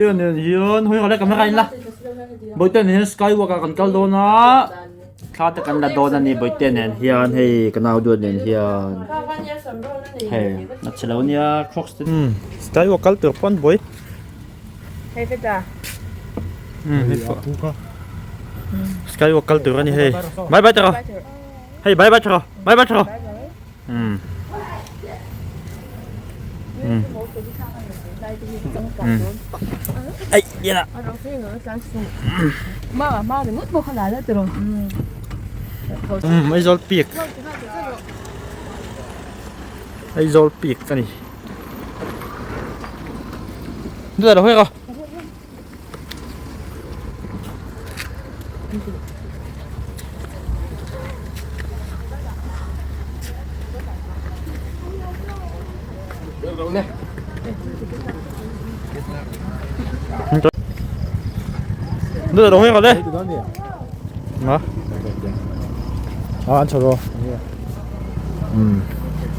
Nen hian hawi rawh le camera in la Bawihte nen hian skywalk ah kan kal dawn a thla te kan la dawn a ni Bawihte nen hian hei ka nau duat nen hian hei a chhe lo nia crocs te skywalk kal tur pawn buai skywalk kal tur a ni hei bye bye tawh hei bye bye tawh bye bye tawh. Aizawl peak Aizawl peak a ni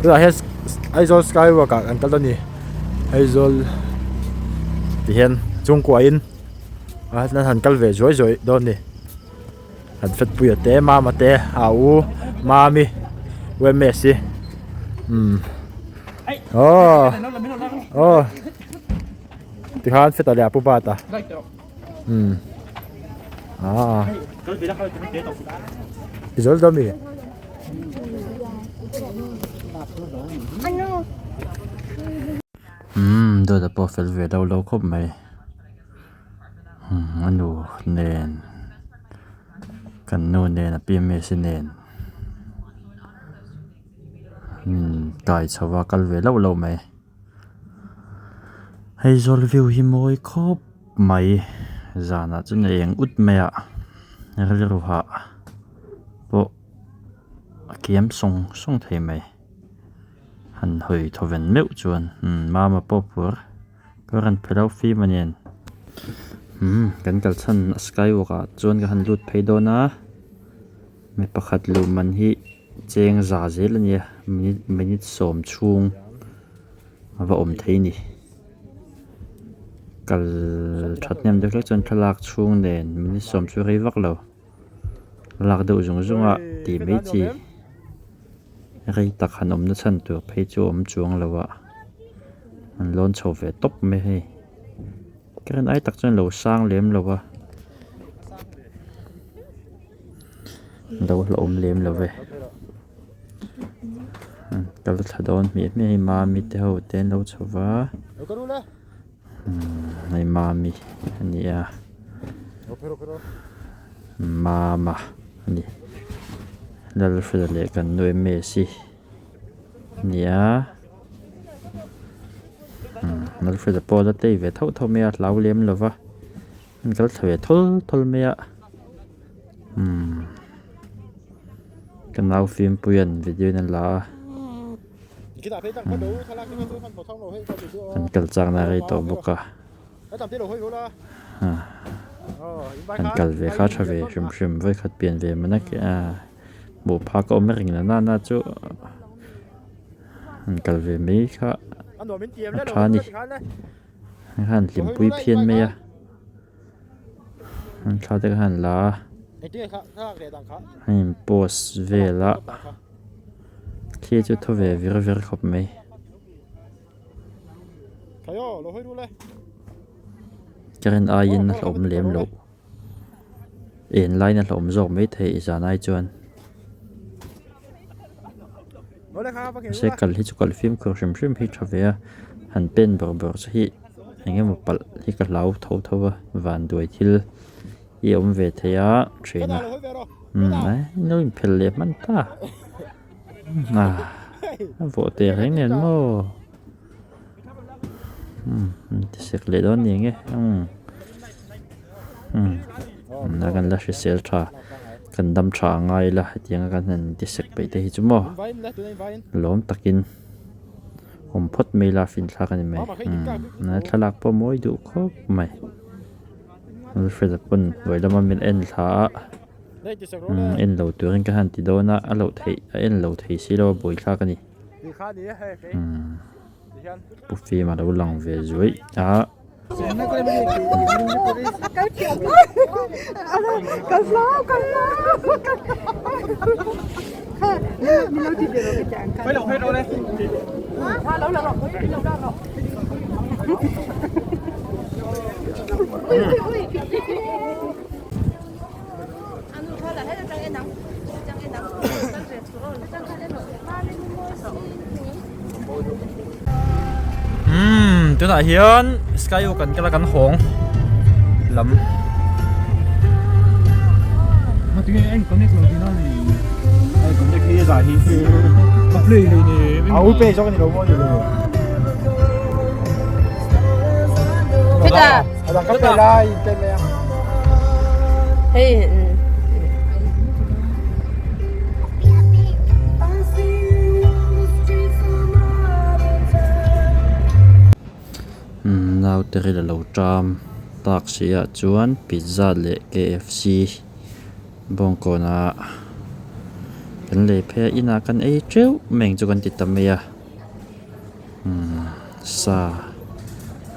Tunah hian Aizawl skywalk ah kan kal dawn a ni. Aizawl ti hian chhungkuain a an han kal ve zuai zuai dawn a ni an fetpuia te mama te a u mami u ms i umm aw aw tikhan feta leh a pu bat a umm aaa i zawl dawn mi. Umm dawt a pawh fel ve lo lo khawp mai umm a nu nen kan nu nen a pms nen umm kai chho a kal ve loh loh mai hei zawl view hi mawi khawp mai zanah chuan a eng ut mai a rilru hah pawh a kiam sawng sawng thei mai. Han hawi thaw ven meuh chuan umm mama pawh pur ka rawn phe lo fim a nen umm kan kal chhan a skywalk ah chuan ka han lut phei dawn a mi pakhat luh man hi cheng za zel a nia minute minute sawm chhung a va awm thei a ni kal that hnem deuh hlek chuan thlalak chhung nen minute sawm chu rei vak lo. Lak deuh zung zung a tih mai chi rei tak han awmna chhan tur phei chu a awm chuang lo a an lawn chho ve tawp mai hei ka rin ai tak chuan lo sang lem lo a lo hlauhawm lem lo ve kal thla dawn hmiah hmiah a hei mami te ho te an lo chho va. Hei mami a ni a mama a ni lalfela leh kan nu messi a ni a lalfela pawh a la tei ve thauh thauh mai a hlau lem lo va an kal thla ve thawl thawl mai a umm ka nau fimpuia'n video in a la a. An kal chakna rei tawh bawk a an kal ve kha tha ve hrim hrim vawikhat pian ve man a hmuh phak a awm reng na na chu an kal ve mai kha a tha a ni an hlimpui phian mai a an thla te kha an la a a in post vel a. Thli chu thaw ve vir vir khawp mai. Ka rin aiin a hlauhawm lem loh. En laiin a hlauhawm zawk mai thei zan ai chuan. Mahse kal hi chu kal fimkhur hrim hrim hi tha ve a, han pen bawrh bawrh chu hi eng emaw palh hi ka hlau tho tho a, vanduai thil hi a awm ve thei a thin a. Umm lo inphelh leh hman ta a a vawh teh reng nen maw umm an ti sek leh dawn ni nge umm umm a kan la hrisel tha kan dam tha a ngai ila hetiang a kan han ti sek peih te hi chu maw lawm takin awm phawt mai ila a finthlak a ni mai umm thlalak pawh mawi duh khawp mai. Alfred-a pawn hnuai lama min en thla a umm en lo turin ka han ti dawn a a loh theih a en lo thei si lo a buaithlak a ni umm pu fim a lo lang ve zuaih a. Umm tunah hian sky walk kan kal a kan hawng lam. Naute ril a lo ṭam tak si ah chuan pizza leh KFC bawngkawnah kan lei phei a inah kan ei teuh mai ang chu kan ti ta mai a umm sa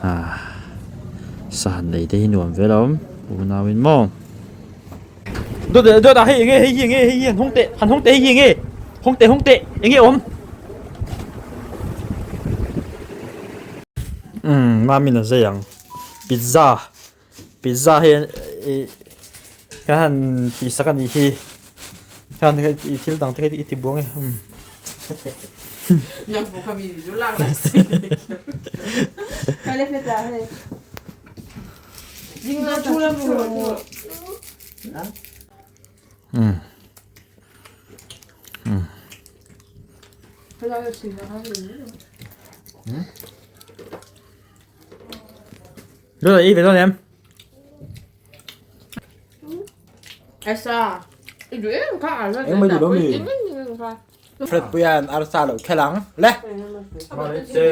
ah sa han ei te hi nuam ve lo unau in maw. Dawt dawt ah hei enge hei hi enge hei hi han hawng teh han hawng teh hei hi enge hawng teh hawng teh enge awm umm mamin a zai ang pizza pizza hi ih kan han tih sak a nih hi khan ih thil dang te kha i ti buang e umm. Rất là ít về thôi em. Em mới đủ đâu nhỉ? Fred puian arsa lo khel ang le.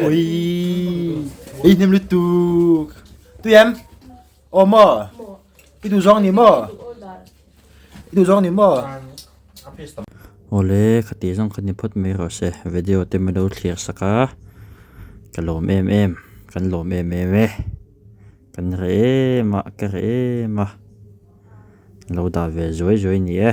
Ui. Ei hnem lutuk. Tui em? Aw maw? I duh zawng ni maw? I duh zawng ni maw? Awle khati zawng kha ni phawt mai rawh se video te min lo thlir sak a ka lawm em em kan lawm em em e kan reh em a ka reh em a lo dah ve zuai zuai ni e.